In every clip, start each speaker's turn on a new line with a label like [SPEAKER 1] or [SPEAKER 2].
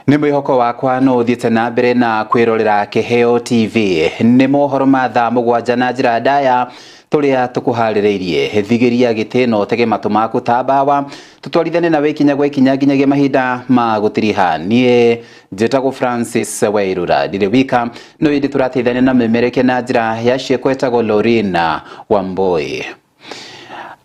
[SPEAKER 1] Nĩ mwĩhoko wakwa no ũthiĩte na mbere na kwĩrorera Kĩheo TV. Nĩ mohoro ma thaa 7 na njĩra ndaya tũrĩa tũkũharĩrĩirie. Thigĩria gĩtĩ na ũtege matũ maku ta mbawa, tũtwarithane nawe ikinya gwa ikinya nginyagia mahinda ma gũtiriha. Niĩ njĩtagwo Francis Wairura, ndirĩ wika, no ĩndĩ tũrateithania na mĩmereke na njĩra ya ciĩko ĩtagwo Lorina Wambui.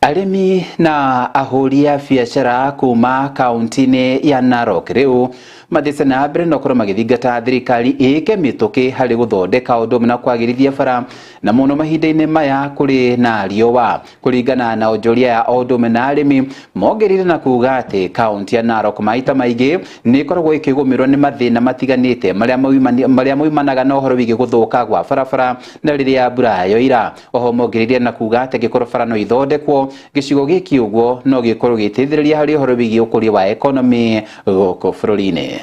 [SPEAKER 1] Arĩmi na ahũri a biacara kuma kaunti-inĩ ya Narok rĩu mathiĩte na mbere na gũkorwo magĩthingata thirikari ĩke mĩtũkĩ harĩ gũthondeka ũndũ ũmwe na kwagĩrithia bara, na mũno mahinda-inĩ maya kũrĩ na riũa. Kũringana na onjoria ya o ũndũ ũmwe na arĩmi, mongereire na kuga atĩ kaunti ya Narok maita maingĩ nĩ ĩkoragwo ĩkĩgũmĩrwo nĩ mathĩna matiganĩte marĩa moimanaga na ũhoro wĩgiĩ gũthũka gwa barabara na rĩrĩa mbura yoira. Oho mongereire na kuga atĩ angĩkorwo bara no ithondekwo gĩcigo gĩkĩ ũguo no gĩkorwo gĩteithĩrĩria harĩ ũhoro wĩgiĩ ũkũria wa economy gũkũ bũrũri-inĩ.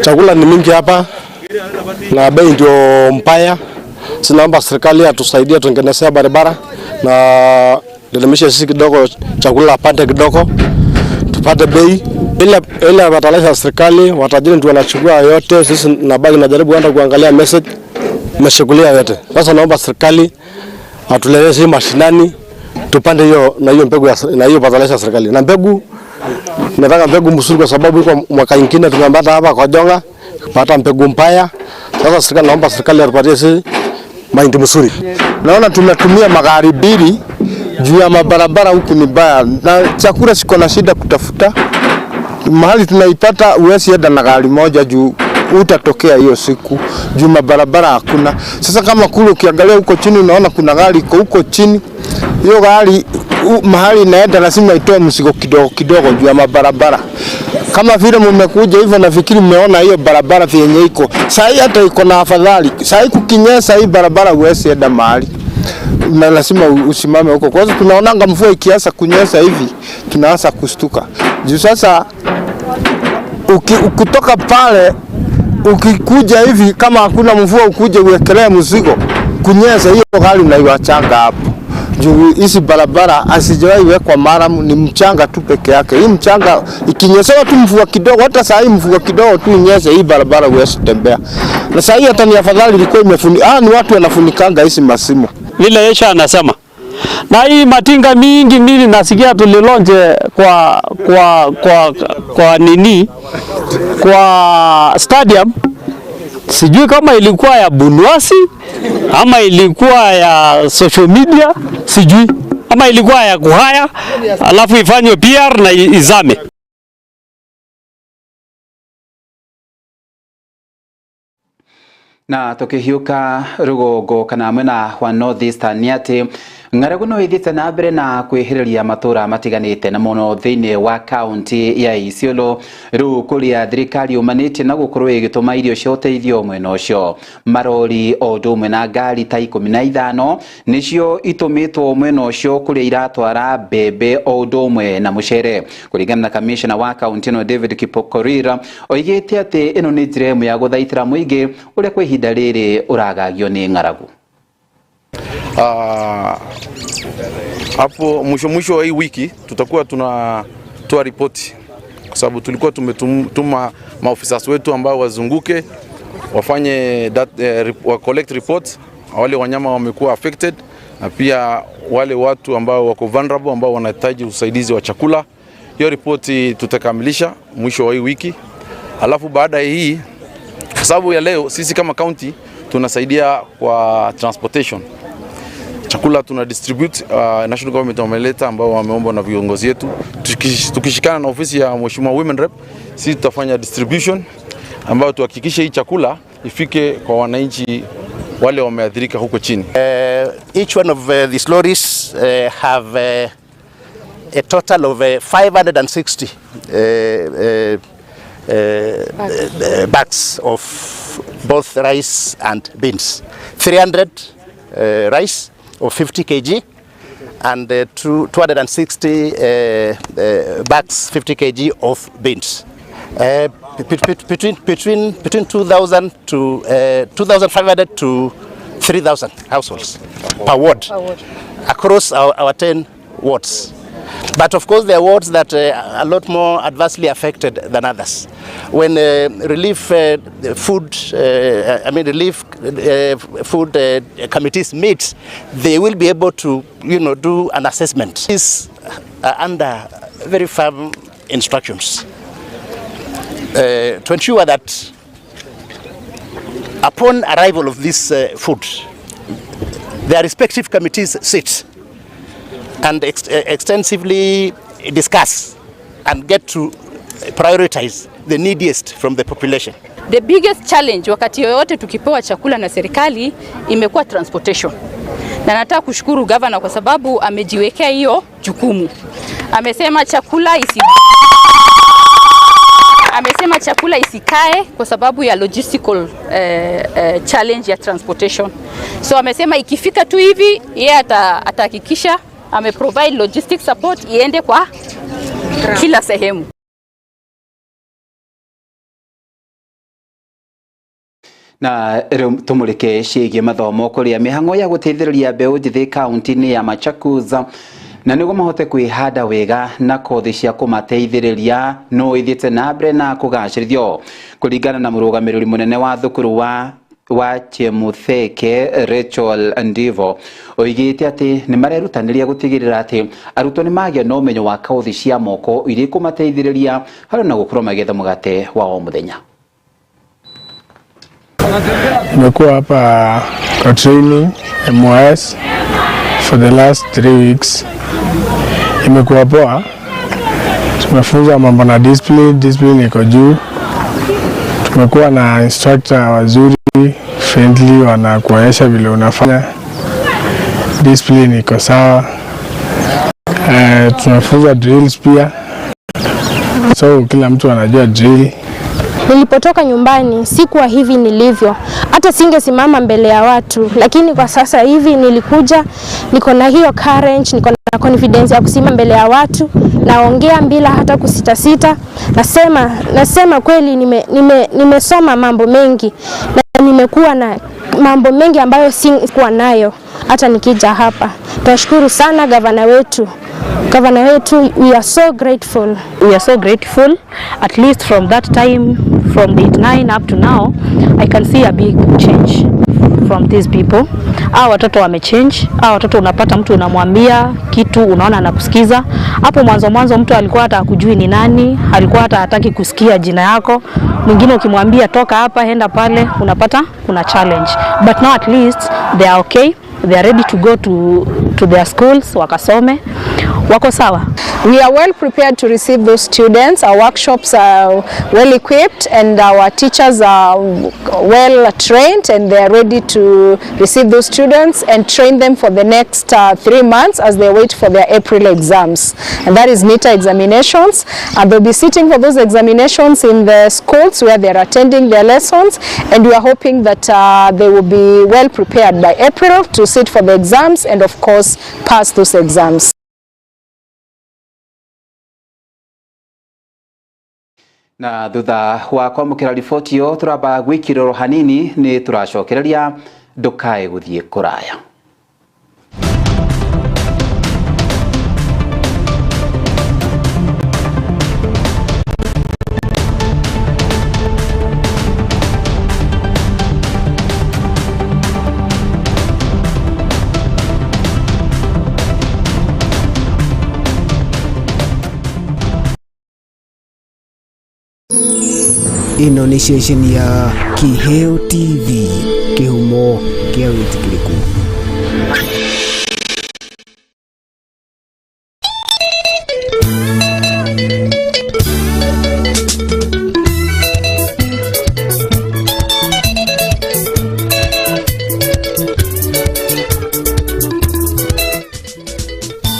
[SPEAKER 2] Chakula ni mingi hapa na bei ndio mbaya. Sinaomba serikali atusaidie tutengenezee barabara na delimisha sisi kidogo chakula pande kidogo tupate bei. Ile wataleta serikali watajiri ndio wanachukua yote, sisi nabaki najaribu kwenda kuangalia message meshukulia yote. Sasa naomba serikali atuletee sisi mashinani tupande hiyo na hiyo mbegu na hiyo wataleta serikali. Na mbegu nataka mbegu mzuri kwa sababu iko mwaka mwingine tumepata hapa kwa Jonga kupata mbegu mbaya. Sasa serikali naomba serikali atupatie sisi mahindi mzuri.
[SPEAKER 3] Naona tunatumia magari mbili juu ya mabarabara huku ni mbaya, na chakula siko na shida kutafuta. Mahali tunaipata huwezi enda na gari moja juu utatokea hiyo siku juu mabarabara hakuna. Sasa kama kule ukiangalia huko chini unaona kuna gari iko huko chini. Hiyo gari mahali inaenda lazima itoe mzigo kidogo kidogo juu ya mabarabara. Kama vile mmekuja hivyo nafikiri mmeona hiyo barabara yenye iko. Sasa hata iko na afadhali. Sasa kukinyesha hii barabara huwezi enda mahali. Na lazima usimame huko. Kwa sababu tunaonanga mvua ikianza kunyesha hivi tunaanza kustuka. Juu sasa ukitoka pale ukikuja hivi kama hakuna mvua ukuje uwekelee mzigo kunyesha hiyo gari unaiwachanga hapo. Juu hizi barabara hazijawahi wekwa maramu, ni mchanga tu peke yake. Hii mchanga ikinyesha tu mvua kidogo, hata saa hii mvua kidogo tu inyeshe hii barabara huwezi tembea. Na saa hii hata ni afadhali ilikuwa imefunika. Ni watu wanafunikanga hizi masimo.
[SPEAKER 4] Vile Yesha anasema. Na hii matinga mingi mimi nasikia tulilonje kwa nini? Kwa stadium. Sijui kama ilikuwa ya Bunwasi ama ilikuwa ya social media, sijui ama ilikuwa ya kuhaya alafu ifanywe PR na izame.
[SPEAKER 1] Na tukihiuka rugongo kana mwena wa North Eastern ni ati ng'aragu no ithiĩte na mbere na kwĩhĩrĩria matũra matiganĩte na mũno thĩinĩ wa kaunti ya Isiolo rĩu kũrĩa thirikari yũmanĩtie na gũkorwo ĩgĩtũma irio cia ũteithio mwena ũcio. Marori o ũndũ ũmwe na ngari ta 15 nĩcio itũmĩtwo mwena ũcio kũrĩa iratwara mbembe o ũndũ ũmwe na mũcere. Kũringana na kamishna wa kaunti ĩno David Kipkorir oigĩte atĩ ĩno nĩ njĩra ĩmwe ya gũthaitĩra mũingĩ ũrĩa kwa ihinda rĩrĩ ũragagio nĩ ng'aragu.
[SPEAKER 5] Hapo mwisho wa hii wiki tutakuwa tunatoa ripoti kwa sababu tulikuwa tumetuma maofisa wetu ambao wazunguke wafanye wa collect reports wale wanyama wamekuwa affected na pia wale watu ambao wako vulnerable ambao wanahitaji usaidizi wa chakula. Hiyo ripoti tutakamilisha mwisho wa hii wiki. Alafu baada ya hii, kwa sababu ya leo sisi kama county tunasaidia kwa transportation. Chakula tuna distribute, national government wameleta ambao wameomba na viongozi wetu. Tukishikana na ofisi ya Mheshimiwa Women Rep, sisi tutafanya distribution ambayo tuhakikishe hii chakula ifike kwa wananchi wale wameathirika huko chini.
[SPEAKER 6] Each one of these lorries have a total of 560 bags of both rice and beans. 300 rice of 50 kg and 260 bags 50 kg of beans. Between 2,000 to 2,500 to 3,000 households per ward across our 10 wards. But of course, there are wards that are a lot more adversely affected than others. When relief food, I mean relief food committees meet, they will be able to, do an assessment. This under very firm instructions to ensure that upon arrival of this food, their respective committees sit and extensively discuss and get to prioritize the neediest from the population.
[SPEAKER 7] The biggest challenge wakati yoyote tukipewa chakula na serikali imekuwa transportation. Na nataka kushukuru governor kwa sababu amejiwekea hiyo jukumu. Amesema chakula isikae kwa sababu ya logistical challenge ya transportation. So amesema ikifika tu hivi yeye atahakikisha ame provide logistic support iende kwa kila sehemu.
[SPEAKER 1] Na rĩu tũmũrĩke ciĩgiĩ mathomo kũrĩa mĩhang'o ya gũteithĩrĩria mbeũ njĩthĩ kaunti-inĩ ya Machakos na nĩguo mahote kwĩhanda wega na kothi cia kũmateithĩrĩria no ithiĩte na mbere na kũgacĩrithio kũringana na mũrũgamĩrĩri mũnene wa thukuru wa Chemutheke Rachel Ndivo oigĩte atĩ nĩ marerutanĩria gũtigĩrĩra atĩ arutwo nĩ magĩa na ũmenyo wa kothi cia moko iria ikũmateithĩrĩria harĩ na gũkorwo magĩetha mũgate wa o mũthenya.
[SPEAKER 8] Nimekuwa hapa kwa training MYS for the last 3 weeks. Imekuwa poa, tumefunzwa mambo na discipline, discipline iko juu. Tumekuwa na instructor wazuri, friendly, wanakuonyesha vile unafanya. Discipline iko sawa. Tumefunzwa drills pia, so kila mtu anajua drill.
[SPEAKER 9] Nilipotoka nyumbani sikuwa hivi nilivyo, hata singesimama mbele ya watu, lakini kwa sasa hivi nilikuja, niko na hiyo courage, niko na confidence ya kusimama mbele ya watu, naongea bila hata kusitasita. Nasema kweli nimesoma mambo mengi na nimekuwa na mambo mengi ambayo sikuwa nayo hata nikija hapa. Tunashukuru sana gavana wetu. Gavana wetu, we are so grateful.
[SPEAKER 10] We are so grateful. At least from that time, from date 9 up to now, I can see a big change from these people. Hawa watoto wamechange. Hawa watoto unapata mtu unamwambia kitu unaona anakusikiza. Hapo mwanzo mtu alikuwa hata hakujui ni nani, alikuwa hata hataki kusikia jina yako. Mwingine ukimwambia toka hapa enda pale, unapata kuna challenge. But now at least they are okay. They are ready to go to their schools, wakasome. Wako sawa.
[SPEAKER 11] We are well prepared to receive those students. Our workshops are well equipped and our teachers are well trained and they are ready to receive those students and train them for the next 3 months as they wait for their April exams. And that is NITA examinations. And they'll be sitting for those examinations in the schools where they are attending their lessons, and we are hoping that they will be well prepared by April to sit for the exams and of course pass those exams.
[SPEAKER 1] Na thutha wa kwamũkĩra riboti ĩyo tũramba gwĩkirĩrwo hanini nĩ tũracokereria ndũkae gũthiĩ kũraya.
[SPEAKER 12] Ĩno nĩ ceceni ya Kiheo TV, kĩhumo kĩa wĩtĩkĩrĩku.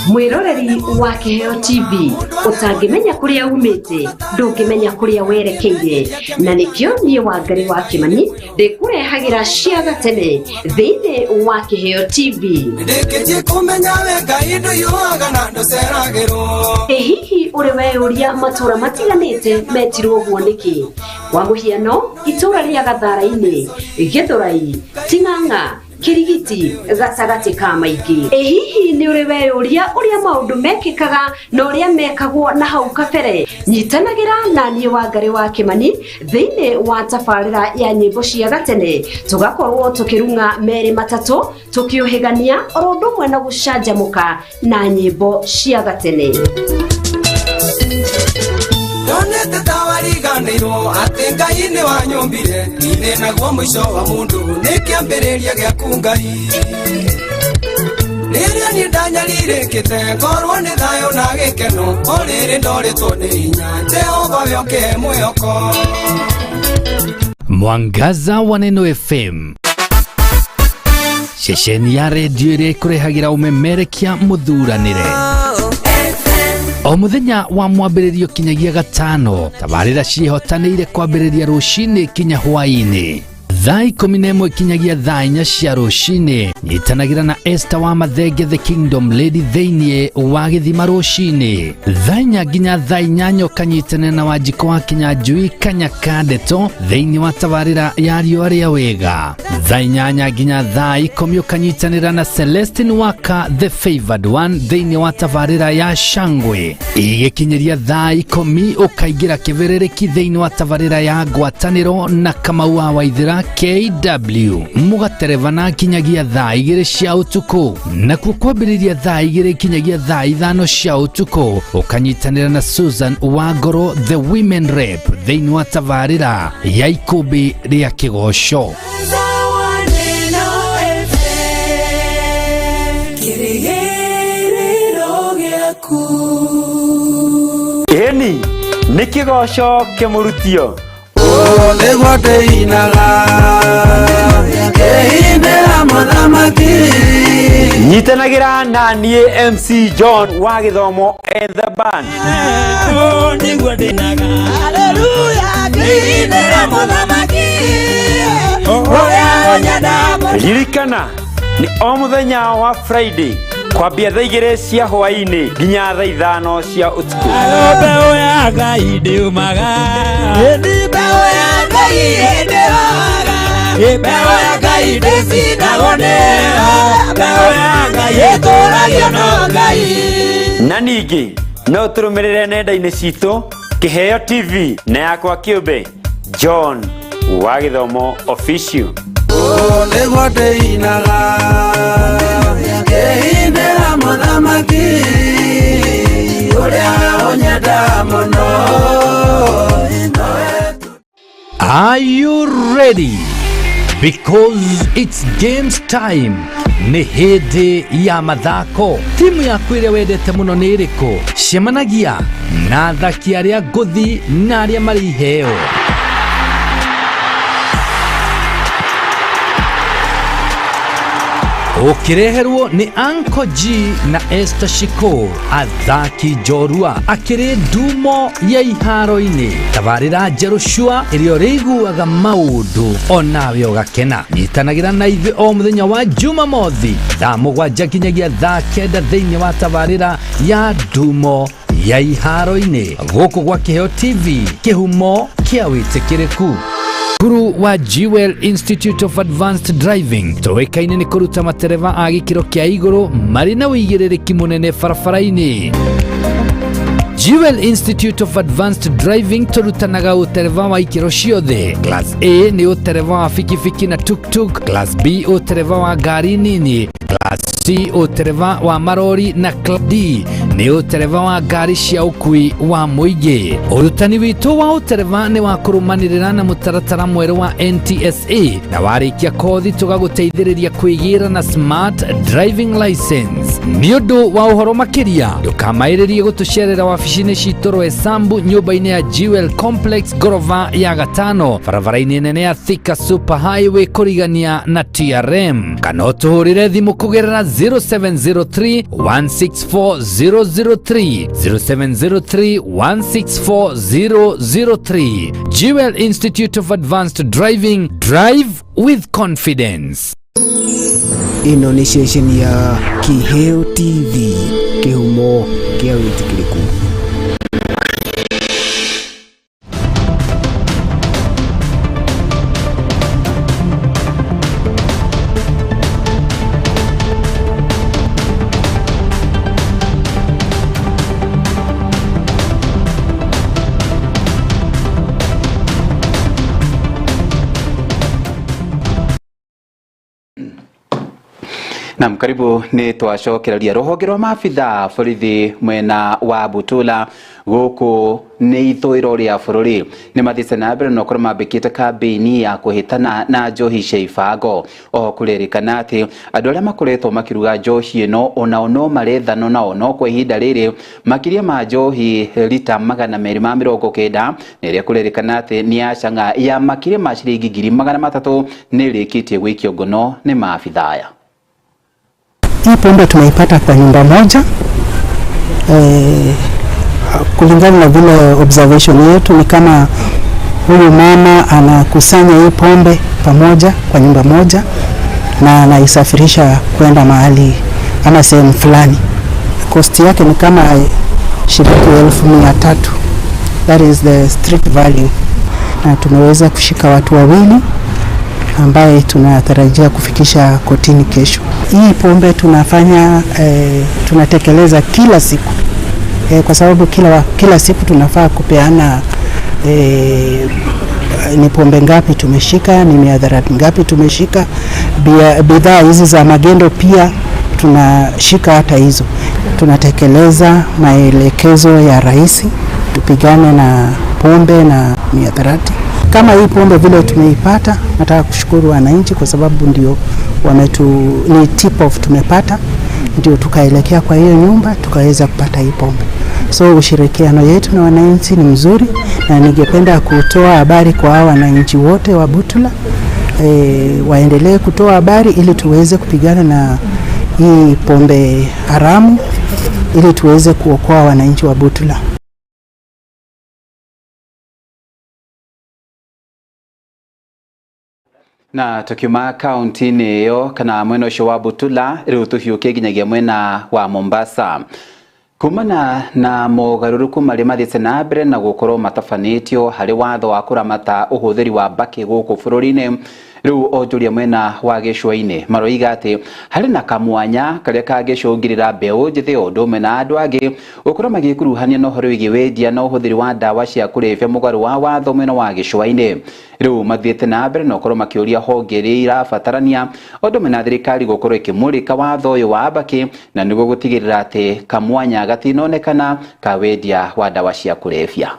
[SPEAKER 13] Mwiroreri wa Kiheo TV utangimenya kuria umite ndungimenya kuria werekeire, na nikio nie Wangari wa Kimani ndikurehagira cia gatene thiini wa Kiheo TV.
[SPEAKER 14] Ndikitie kumenya we Ngai nduyuaga na nduceragirwo.
[SPEAKER 13] Ĩ hihi ũrĩ weyũria matũra matiganĩte metirwo ũguo nĩkĩ? Kwa mũhiano itũra rĩa Gathara-inĩ, Gĩthũrai, Ting'ang'a, Kirigiti gatagatĩ ka maingĩ. Ĩ hihi nĩ ũrĩ weyũria ũrĩa maũndũ mekĩkaga na ũrĩa mekagwo na hau kabere? Nyitanagĩra na niĩ Wangarĩ wa Kĩmani thĩinĩ wa tabarĩra ya nyĩmbo cia gatene, tũgakorwo tũkĩrung'a merĩ matatũ, tũkĩũhĩgania oro ũndũ ũmwe na gũcanjamũka na nyĩmbo cia gatene.
[SPEAKER 14] Ndonete ta wariganĩirwo atĩ Ngai nĩ wanyũmbire, ithĩ naguo mũico wa mũndũ nĩ kĩambĩrĩria gĩaku Ngai. Rĩrĩa niĩ ndanyarirĩkĩte ngorwo nĩ thayũ na gĩkeno, o rĩrĩ ndorĩtwo nĩ hinya, Jehova we ũkĩhe mwĩhoko.
[SPEAKER 15] Mwangaza wa Neno FM, ceceni ya redio ĩrĩa ĩkũrehagĩra ũmemerekia mũthuranĩre o mũthenya wa mwambĩrĩrio kinyagia gatano. Tabarĩra ciĩhotanĩire kwambĩrĩria rũcinĩ kinya hwaĩ-inĩ thaa 11 kinyagia thaa 4 cia rũcinĩ. Nyitanagĩra na Esther wa Mathenge, the Kingdom Lady, thĩinĩ wa gĩthima rũcinĩ thaa 4 nginya thaa 8, ũkanyitanĩra na Wanjikũ wa Kinyanjui Kanyaka Ndeto thĩinĩ wa tabarĩra ya riũa rĩa wega. Thaa 8 nginya thaa 10 ũkanyitanĩra na Celestine Waka, the Favored One, thĩinĩ wa tabarĩra ya Shangwe. Igĩkinyĩria thaa 10 ũkaingĩra kĩbĩrĩrĩki thĩinĩ wa tabarĩra ya ngwatanĩro na Kamau wa Waithĩra KW, mũgaterebana kinyagia thaa 2 cia ũtukũ. Nakuo kwambĩrĩria thaa 2 kinyagia thaa 5 cia ũtukũ ũkanyitanĩra na Susan Wangoro, the Women Rep, thĩinĩ wa tabarĩra ya ikũmbĩ rĩa kĩgoco.
[SPEAKER 16] Ĩni nĩ kĩgoco kĩmũrutio.
[SPEAKER 14] Nĩguo ndĩinaga ngĩinĩra mũthamaki.
[SPEAKER 16] Nyitanagĩra na niĩ MC John wa Gĩthomo and the band.
[SPEAKER 14] Nĩguo ndĩinaga haleluya ngĩinĩra mũthamaki ũrĩa ũnyenda.
[SPEAKER 16] Ririkana nĩ o mũthenya wa Friday kwambia thaa 2 cia hwaĩ-inĩ nginya thaa 5 cia ũtukũ.
[SPEAKER 14] Mbeũ ya Ngai ndĩumaga, mbeũ ya Ngai ndĩhoga, mbeũ ya Ngai ndĩcindagwo nĩyo, mbeũ ya Ngai ĩtũragio no Ngai.
[SPEAKER 16] Na ningĩ no tũrũmĩrĩre nenda-inĩ citũ Kĩheo TV na yakwa kĩũmbe John wa Gĩthomo Official.
[SPEAKER 14] Nĩguo ndĩinaga ngĩinĩra mũthamaki ũrĩa ũnyenda mũno.
[SPEAKER 15] Are you ready? Because it's games time. Nĩ hĩndĩ ya mathako. Timu yaku ĩrĩa wendete mũno nĩ ĩrĩkũ? Cemanagia na athaki arĩa ngũthi na arĩa marĩ iheo. Ũkĩreherwo nĩ Uncle G na Esther Shiko, athaki njorua akĩrĩ ndumo ya iharo-inĩ. Tabarĩra njerũ cua ĩrĩa ũrĩiguaga maũndũ onawe ũgakena. Nyitanagĩra na ithuĩ o mũthenya wa Jumamothi thaa 7 nginyagia thaa 9 thĩinĩ wa tabarĩra ya ndumo ya iharo-inĩ gũkũ gwa Kĩheo TV, kĩhumo kĩa wĩtĩkĩrĩku. Cukuru wa Jewel Institute of Advanced Driving tũĩkaine nĩ kũruta matereba a gĩkĩro kĩa igũrũ marĩ na ũigĩrĩrĩki mũnene barabara-inĩ. Jewel Institute of Advanced Driving tũrutanaga ũtereba wa ikĩro ciothe. Class A nĩ ũtereba wa bikibiki na tuktuk, Class B ũtereba wa ngari nini, Class C ũtereba wa marori na Class D nĩ ũtereba wa ngari cia ũkui wa mũingĩ. Ũrutani witũ wa ũtereba nĩ wa kũrũmanĩrĩra na mũtaratara mwerũ wa NTSA, na warĩkia kothi tũgagũteithĩrĩria kwĩgĩra na smart driving license. Nĩ ũndũ wa ũhoro makĩria ndũkamaĩrĩrie gũtũcerera wabici-inĩ citũ Roysambu, nyũmba-inĩ ya Jewel Complex, ngorova ya gatano, barabara-inĩ nene ya Thika Super Highway kũrigania na TRM, kana ũtũhũrĩre thimũ kũgerera 0703 164 003, 0703 164 003. Jewel Institute of Advanced Driving, drive with confidence.
[SPEAKER 12] Ĩno nĩ ceceni ya Kĩheo TV, kĩhumo kĩa wĩtĩkĩrĩku.
[SPEAKER 1] Naam, karibu nĩ twacokereria rũhonge rwa maabitha borithi mwena wa Butula gũkũ nĩ ithũĩro rĩa bũrũri nĩ mathiĩte na mbere na ũkorwo mambĩkĩte kambĩini ya kũhĩtana na njohi cia ibango. Oho kũrerĩkana atĩ andũ arĩa makoretwo makĩruga njohi ĩno onao no marethanwo nao, no kwa ihinda rĩrĩ makĩria ma njohi rita 290 na ĩrĩa kũrerĩkana atĩ nĩ ya cang'a ya makĩria ma ciringi 300,000 nĩ ĩrĩkĩtie gũikio ngono nĩ maabitha aya.
[SPEAKER 17] Hii pombe tumeipata kwa nyumba moja, kulingana na vile observation yetu ni kama huyu mama anakusanya hii pombe pamoja kwa nyumba moja na anaisafirisha kwenda mahali ama sehemu fulani. Cost yake ni kama shilingi 300,000. That is the street value. Na tumeweza kushika watu wawili ambaye tunatarajia kufikisha kotini kesho. Hii pombe tunafanya, tunatekeleza kila siku, kwa sababu kila siku tunafaa kupeana ni pombe ngapi tumeshika, ni miadharati ngapi tumeshika, bidhaa hizi za magendo pia tunashika hata hizo. Tunatekeleza maelekezo ya rais tupigane na pombe na miadharati. Kama hii pombe vile tumeipata, nataka kushukuru wananchi kwa sababu ndio ni tip off tumepata, ndio tukaelekea kwa hiyo nyumba tukaweza kupata hii pombe. So ushirikiano yetu na wananchi ni mzuri, na ningependa kutoa habari kwa wananchi wote wa Butula, waendelee kutoa habari ili tuweze kupigana na hii pombe haramu ili tuweze kuokoa wananchi wa Butula.
[SPEAKER 1] Na tukiuma kaunti-inĩ ĩyo kana mwena ũcio wa Butula rĩu tũhiũke nginyagia mwena wa Mombasa. Kumana na mogarũrũku marĩa mathiĩte na mbere na gũkorwo matabanĩtio harĩ watho wa kũramata ũhũthĩri wa mbakĩ gũkũ bũrũri-inĩ, rĩu onjoria mwena wa gĩcũa-inĩ maroiga atĩ harĩ na kamwanya karĩa kangĩcũngĩrĩra mbeũ njĩthĩ o ũndũ ũmwe na andũ angĩ gũkorwo magĩkuruhania na ũhoro wĩgiĩ wendia na ũhũthĩri wa ndawa cia kũrebia mũgarũ wa watho mwena wa gĩcũa-inĩ. Rĩu mathiĩte na mbere na gũkorwo makĩũria honge iria irabatarania ũndũ ũmwe na thirikari gũkorwo ĩkĩmũrĩka watho ũyũ wa mbakĩ na nĩguo gũtigĩrĩra atĩ kamwanya gatinonekana ka wendia wa ndawa cia kũrebia.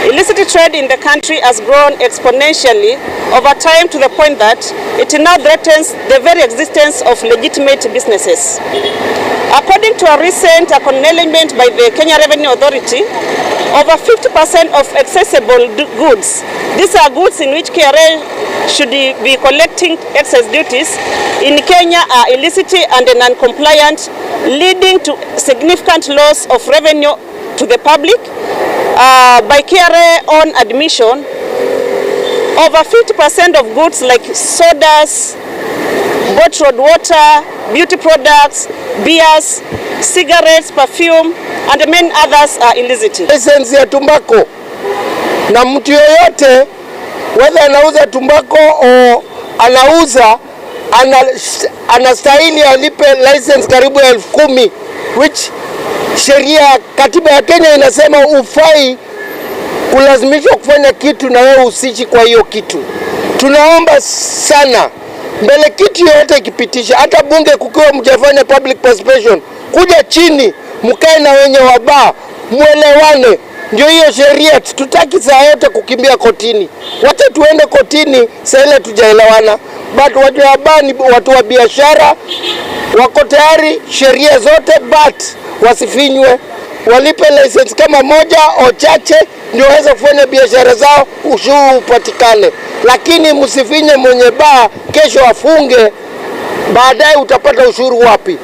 [SPEAKER 18] Illicit trade in the country has grown exponentially over time to the point that it now threatens the very existence of legitimate businesses. According to a recent acknowledgement by the Kenya Revenue Authority, over 50% of accessible goods, these are goods in which KRA should be collecting excise duties, in Kenya are illicit and non-compliant, leading to significant loss of revenue to the public. By KRA on admission, over 50% of goods like sodas, bottled water, beauty products, beers, cigarettes, perfume, and many others are illicit.
[SPEAKER 19] License ya tumbako, na mtu yoyote whether anauza tumbako o anauza anastahili alipe license karibu 10,000, which sheria katiba ya Kenya inasema ufai kulazimishwa kufanya kitu na wewe usichi kwa hiyo kitu. Tunaomba sana mbele kitu yoyote ikipitisha, hata bunge kukiwa mjafanya public participation, kuja chini mkae na wenye wabaa muelewane, ndio hiyo sheria. Tutaki saa yote kukimbia kotini, wacha tuende kotini saa ile tujaelewana. But watu wa baa ni watu wa biashara, wako tayari sheria zote, but wasifinywe, walipe license kama moja au chache ndio waweze kufanya biashara zao, ushuru upatikane. Lakini msifinye mwenye baa kesho afunge, baadaye utapata ushuru wapi?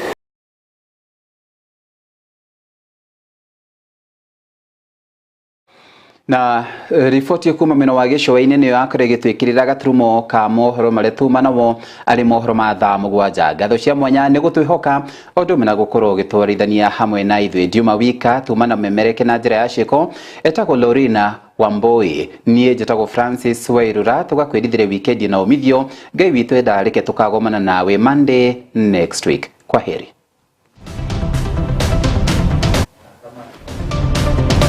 [SPEAKER 1] Na riboti kuma mwena wa gĩcũa-inĩ nĩyo yakorwo ĩgĩtwĩkĩrĩra gaturumo ka mohoro marĩa tuma namo arĩ mohoro ma thaa 7. Ngatho cia mwanya nĩ gũtwĩhoka o ũndũ ũmwe na gũkorwo ũgĩtwarithania hamwe na ithuĩ. Ndiuma wika tuma na memereke na njĩra ya ciĩko. Etagwo Lorina Wambui, niĩ njĩtagwo Francis Wairura. Tũgakwĩrithĩria wikendi na umithio. Ngai witũ endarĩke tũkagomana nawe Monday next week. Kwa heri.